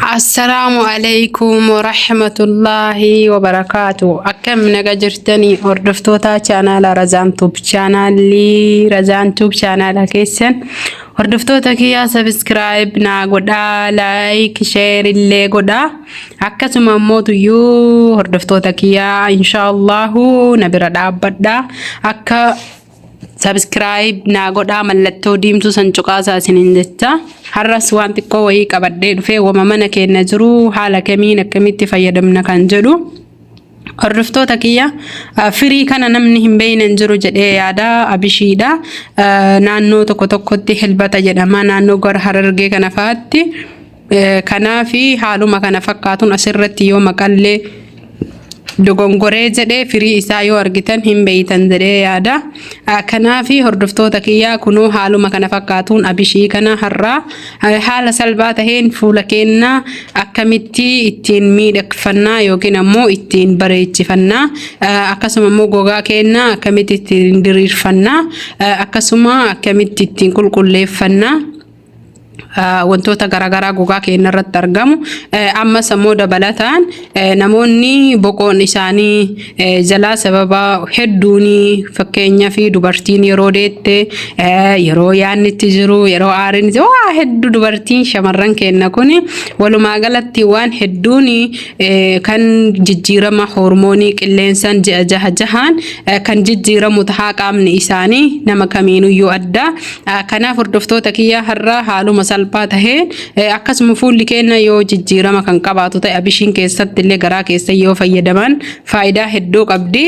Assalaamu alaikum warahmatullaahi wabarakaatu. Akkam naga jirtanii hordoftoota chaanaala Razaan Tuub, chaanaalli Razaan Tuub chaanaala keessan hordoftoota kiyyaa sabiskiraayib naa godhaa, laayik sheer illee godhaa. Akkasuma immoo tuyyuu hordoftoota kiyyaa inshaallahu na bira dhaabbadhaa, akka sabiskiraayib naa godhaa, mallattoo diimtuu san cuqaasaa isiniin jecha. Har'as waan xiqqoo wayii qabadhee dhufee, wama mana keenya jiru haala kamiin akkamitti fayyadamna kan jedhu. Hordoftoota kiyya, firii kana namni hin beekne hin jiru jedhee yaada, abishiidha. Naannoo tokko tokkotti hilbata jedhama, naannoo gara Harargee kana fa'aatti. Kanaafi haaluma kana fakkaatuun asirratti yoo maqallee dogongoree jedhee, firii isaa yoo argitan hin beeytan jedhee yaada. Kanaafi hordoftoota kiyyaa, kunoo haaluma kana fakkaatuun abishii kana har'aa haala salphaa taheen fuula keenya akkamitti ittiin miidhagfannaa yookiin ammoo ittiin bareechifannaa, akkasuma immoo gogaa keenya akkamitti ittiin diriirfannaa, akkasuma akkamitti ittiin qulqulleeffannaa, wantoota garaagaraa gogaa keenya irratti argamu. Ammas ammoo dabalataan namoonni boqoon isaanii jalaa sababa hedduun, fakkeenyaaf dubartiin yeroo deette, yeroo yaadni itti jiru, yeroo aariin waa hedduu, dubartiin shamarran keenya kun walumaa galatti waan hedduun kan jijjiirama hormoonii qilleensaan ji'a jaha jahaan kan jijjiiramu tahaa, qaamni isaanii nama kamiinuyyuu adda. Kanaaf hordoftoota kiyyaa, har'a haaluma salphaa taheen, akkasuma fuulli keenya yoo jijjiirama kan qabaatu ta'e, abishiin keessatti illee garaa keessa yoo fayyadaman faayidaa hedduu qabdi.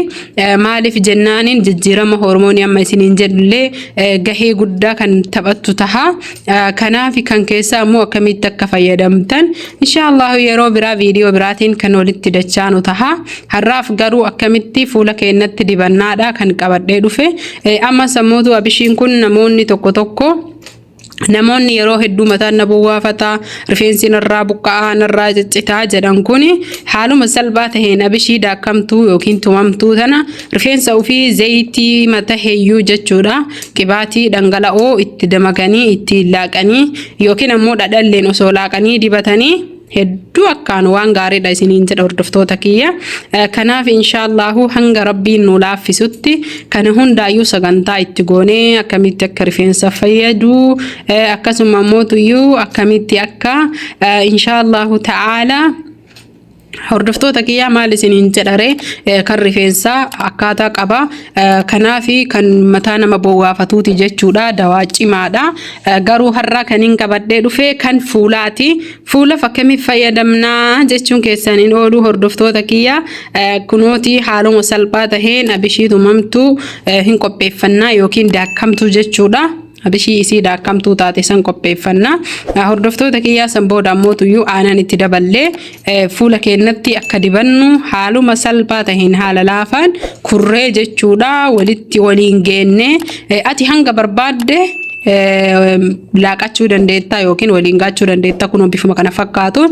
Maaliif jennaaniin jijjiirama hormoonii amma isiniin jedhullee gahee guddaa kan taphattu taha. Kanaaf kan keessaa immoo akkamitti akka fayyadamtan inshaallahu yeroo biraa viidiyoo biraatiin kan walitti dachaanu taha. Har'aaf garuu akkamitti fuula keenyatti dibannaadha kan qabadhee dhufe. Amma sammuutu abishiin kun namoonni tokko tokko, namoonni yeroo hedduu mataan na bowwaafataa, rifeensi narraa buqqa'aa, narraa ciccitaa jedhan kun, haaluma salphaa taheen abishii daakkamtuu yookiin tumamtuu tana rifeensa ofii zayitii mata heeyyuu jechuudha, qibaatii dhangala'oo itti damakanii ittiin laaqanii yookiin ammoo dhadhalleen osoo laaqanii dibatanii hedduu akkaan waan gaariidha isiniin jedha, hordoftoota kiyya. Kanaaf inshaallahu hanga Rabbiin nu laaffisutti kana hundaayyuu sagantaa itti goonee akkamitti akka rifeensa fayyadu, akkasuma immoo tuyyuu akkamitti akka inshaallahu ta'ala. Hordoftoota kiyyaa, maal isiniin jedhare, kan rifeensaa akkaataa qaba. Kanaaf kan mataa nama bowwaafatuuti jechuudha. Dawaa cimaadha. Garuu har'a kan hin qabadhee dhufe kan fuulaati. Fuulaaf akkamiif fayyadamnaa jechuun keessan hin oolu, hordoftoota kiyya. Kunooti haaluma salphaa taheen abishii tumamtuu hin qopheeffannaa yookiin daakkamtuu jechuudha. Abishii isii daakkamtuu taate san qopheeffanna. Hordoftoota kiyyaa, san booda ammoo tuyyuu aanan itti daballee fuula keenyatti akka dibannu haaluma salphaa taheen haala laafaan kurree jechuudha walitti waliin geenne, ati hanga barbaadde laaqachuu dandeetta yookiin waliin gaachuu dandeetta. Kun bifuma kana fakkaatu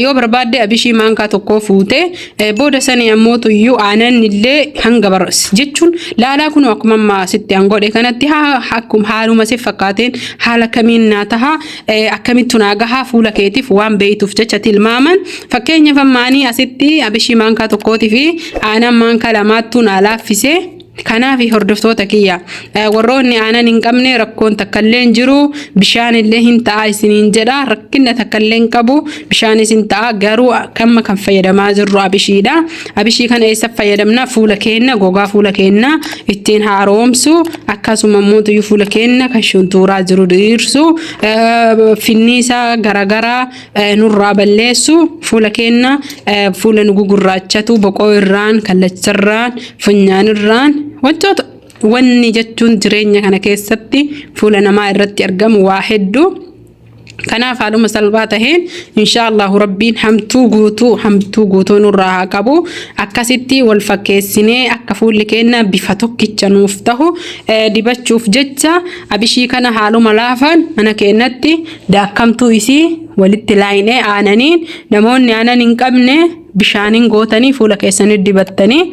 yoo barbaadde abishii maankaa tokko fuute, booda sanii ammoo tuyyuu aanan illee hanga bar jechuun laalaa, kun akkuma amma sitti an godhe kanatti akkuma haaluma si fakkaateen haala kamiin naa taha, akkamittu naa gahaa, fuula keetiif waan beeytuuf jecha tilmaaman. Fakkeenyaaf ammaanii asitti abishii maankaa tokkootii fi aanan maankaa lamaattuu naa laaffise. Kanaaf hordoftoota kiyya, warroonni aanan hin qabne rakkoon takkallee hin jiru, bishaan illee hin ta'a isiniin jedha, rakkina takkallee hin qabu, bishaanis hin ta'a. Garuu kamma kan fayyadamaa jirru abishiidha. Abishii kana eessa fayyadamna? Fuula keenya, gogaa fuula keenya ittiin haaromsu, akkasuma immoo fuula keenya kan shuntuuraa jiru diriirsu, finniisa garaagaraa nurraa balleessu, fuula keenya fuula nu gugurraachatu boqoo irraan, kallacharraan, funyaanirraan, wantoota wanni jechuun jireenya kana keessatti fuula namaa irratti argamu waa hedduu. Kanaaf haaluma salphaa taheen inshaallahu Rabbiin hamtuu guutuu, hamtuu guutuu nurraa haa qabu. Akkasitti wal fakkeessinee akka fuulli keenya bifa tokkicha nuuf tahu dibachuuf jecha abishii kana haaluma laafaan mana keenyatti daakkamtuu isii walitti laayinee aananiin, namoonni aanan hin qabne bishaaniin gootanii fuula keessanii dibattanii,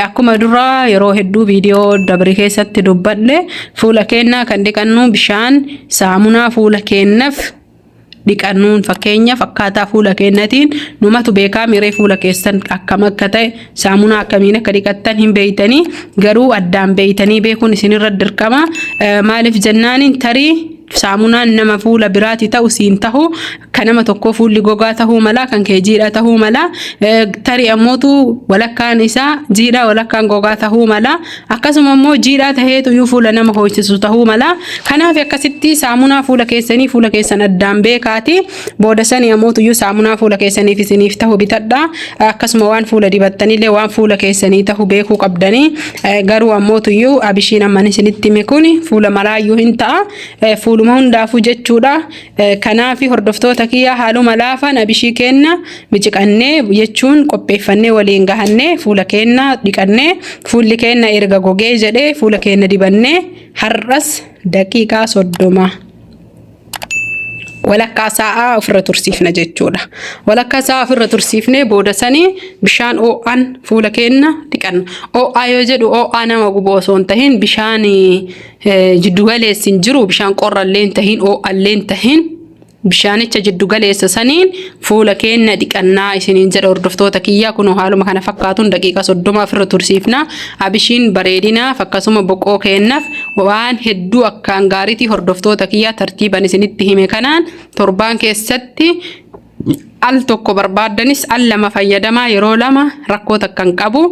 akkuma dura yeroo hedduu viidiyoo dabri keessatti dubbadhe, fuula keenya kan dhiqannu bishaan saamunaa fuula keenyaaf Dhiqannuun fakkeenyaaf akkaataa fuula keenyatiin numatu beekaa miree fuula keessan akkam akka ta'e, saamunaa akkamiin akka dhiqattan hin beeytanii, garuu addaan beeytanii beekuun isinirra dirqama. Maaliif jennaaniin, tarii saamunaan nama fuula biraati ta'u siin tahu, kan nama tokkoo fuulli gogaa tahuu mala, kan kee jiidhaa tahuu mala. Tarii ammootu walakkaan isaa jiidhaa, walakkaan gogaa tahuu mala. Akkasuma immoo jiidhaa taheetu iyyuu fuula nama hoosisu tahuu mala. Kanaaf akkasitti saamunaa fuula keessanii fuula keessan addaan beekaati. Booda sanii ammootu iyyuu saamunaa fuula keessaniif isiniif tahu bitadha. Akkasuma waan fuula dibattanillee waan fuula keessanii tahu beekuu qabdanii. Garuu ammootu iyyuu abishiin amman isinitti hime kun fuula maraayyuu hin ta'a. Fuuluma hundaafuu jechuudha. Kanaaf hordoftoota kiyya, haaluma laafaan abishii keenna miciqannee jechuun qopheeffannee waliin gahannee, fuula keenna dhiqannee, fuulli keenna erga gogee jedhee fuula keenna dibannee, har'as daqiiqaa 30, walakkaa sa'aa ofirra tursiifna jechuudha. Walakkaa sa'aa ofirra tursiifnee booda sanii bishaan ho'aan fuula keenna dhiqanna. Ho'aa yoo jedhu ho'aa nama gubu osoo hin tahin, bishaan jiddu galeessi hin jiru, bishaan qorrallee hin tahin, ho'allee hin tahin, bishaanicha jiddu galeessa saniin fuula keenya dhiqannaa isiniin jedha. Hordoftoota kiyyaa, kun haaluma kana fakkaatuun daqiiqa 30 ofirra tursiifna. Abishiin bareedinaaf akkasuma boqoo keenyaaf waan hedduu akkaan gaariitii. Hordoftoota kiyyaa, tartiiban isinitti hime kanaan torbaan keessatti al tokko barbaaddanis al lama fayyadamaa, yeroo lama rakkoo takka hin qabu.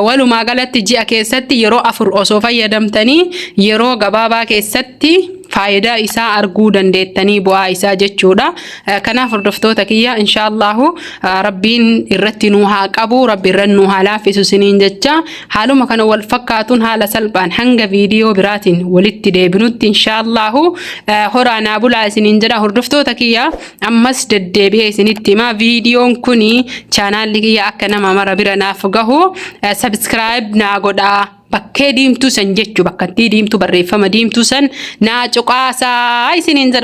Walumaa galatti ji'a keessatti yeroo afur osoo fayyadamtanii yeroo gabaabaa keessatti faayidaa isaa arguu dandeettanii, bu'aa isaa jechuudha. Kanaaf hordoftoota kiyya, inshaallahu Rabbiin irratti nuu haa qabu, Rabbi irratti nuu haa laaffisu isiniin jecha. Haaluma kana wal fakkaatuun haala salphaan hanga viidiyoo biraatiin walitti deebinutti, inshaallahu horaa naa bulaa isiniin jedha. Hordoftoota kiyya, ammas deddeebi'ee isinitti himaa, viidiyoon kuni chaanaalli kiyya akka nama mara bira naaf gahu subscribe naa godhaa. Bakkee diimtuu san jechuu, bakkattii diimtuu, barreeffama diimtuu san naa cuqaasaa isiniin jedha.